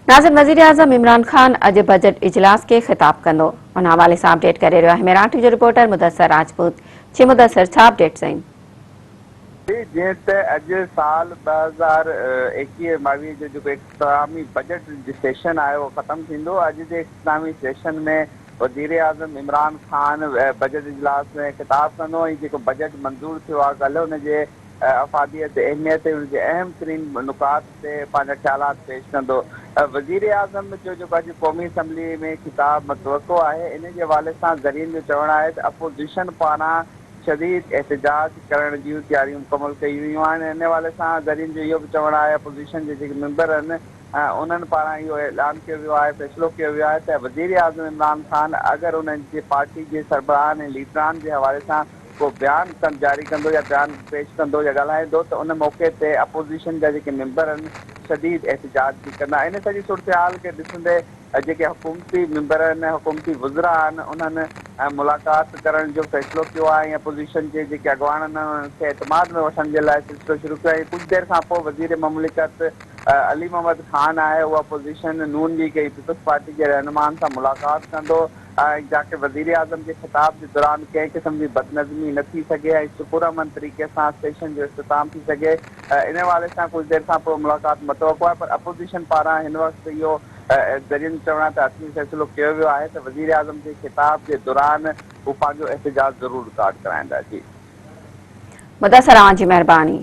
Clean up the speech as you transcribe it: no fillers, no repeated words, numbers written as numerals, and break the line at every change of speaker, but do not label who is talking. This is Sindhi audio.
ناظر وزيراعظم عمران خان اڄ بجيٽ اجلاس کي خطاب ڪندو ان حوالي سان اپڊيٽ ڪري رهيو آهي مهراڻ ٽي وي جو رپورٽر مدثر راجپوت جي مدثر ڇا اپڊيٽس آهن.
جيئن ته اڄ سال 2021 22 جو جيڪو اختتامي بجيٽ سيشن آهي اهو ختم ٿيندو اڄ جي اختتامي سيشن ۾ وزيراعظم عمران خان بجيٽ اجلاس ۾ خطاب ڪندو ۽ جيڪو بجيٽ منظور ٿيو آهي ڪلهه ان جي افاديت، اهميت ۽ ان جي اهم ترين نڪات تي پنهنجا خيالات پيش ڪندو. وزيراعظم جو جيڪو اڄ قومي اسيمبلي ۾ خطاب متوقع آهي، انهي جي حوالي سان ذريعن جو چوڻ آهي ته اپوزيشن پاران شديد احتجاج ڪرڻ جون تياريون مڪمل ڪيون ويون آهن. انهي حوالي سان ذريعن جو اهو به چوڻ آهي اپوزيشن جي جيڪي ميمبر آهن انهن پاران اهو اعلان ڪيو ويو آهي، فيصلو ڪيو ويو آهي ته وزيراعظم عمران خان اگر انهن جي پارٽي جي سربراهن ۽ ليڊران جي حوالي سان ڪو بيان ڪن جاري ڪندو يا بيان پيش ڪندو يا ڳالهائيندو ته ان موقعي تي اپوزيشن جا جيڪي ميمبر آهن شديد احتجاج به ڪندا. ان سڄي صورتحال کي ڏسندي جيڪي حڪومتي ميمبر آهن حڪومتي وزراء آهن انهن ملاقات ڪرڻ جو فيصلو ڪيو آهي ۽ اپوزيشن جي جيڪي اڳواڻ آهن انهن کي اعتماد ۾ وٺڻ جي لاء سلسلو شروع ڪيو آهي ۽ ڪجهه دير کان پوء وزير مملڪت علي محمد خان آهي اهو اپوزيشن نون ليگ ۽ پيپلز پارٽي جي رهنمائن سان ملاقات ڪندو ۽ جاڪي وزيراعظم جي خطاب جي دوران ڪنهن قسم جي بدنظمي نه ٿي سگهي ۽ پرامن طريقي سان سيشن جو اختتام ٿي سگهي ان حوالي سان ڪجهه دير کان پوء ملاقات متوقع آهي پر اپوزيشن پاران هن وقت اهو ذريعن جو چوڻ آهي ته حتمي فيصلو ڪيو ويو آهي ته وزيراعظم جي خطاب جي دوران هو پنهنجو احتجاج ضرور رڪارڊ ڪرائيندا. جي.
مدثر اوهان جي مهرباني.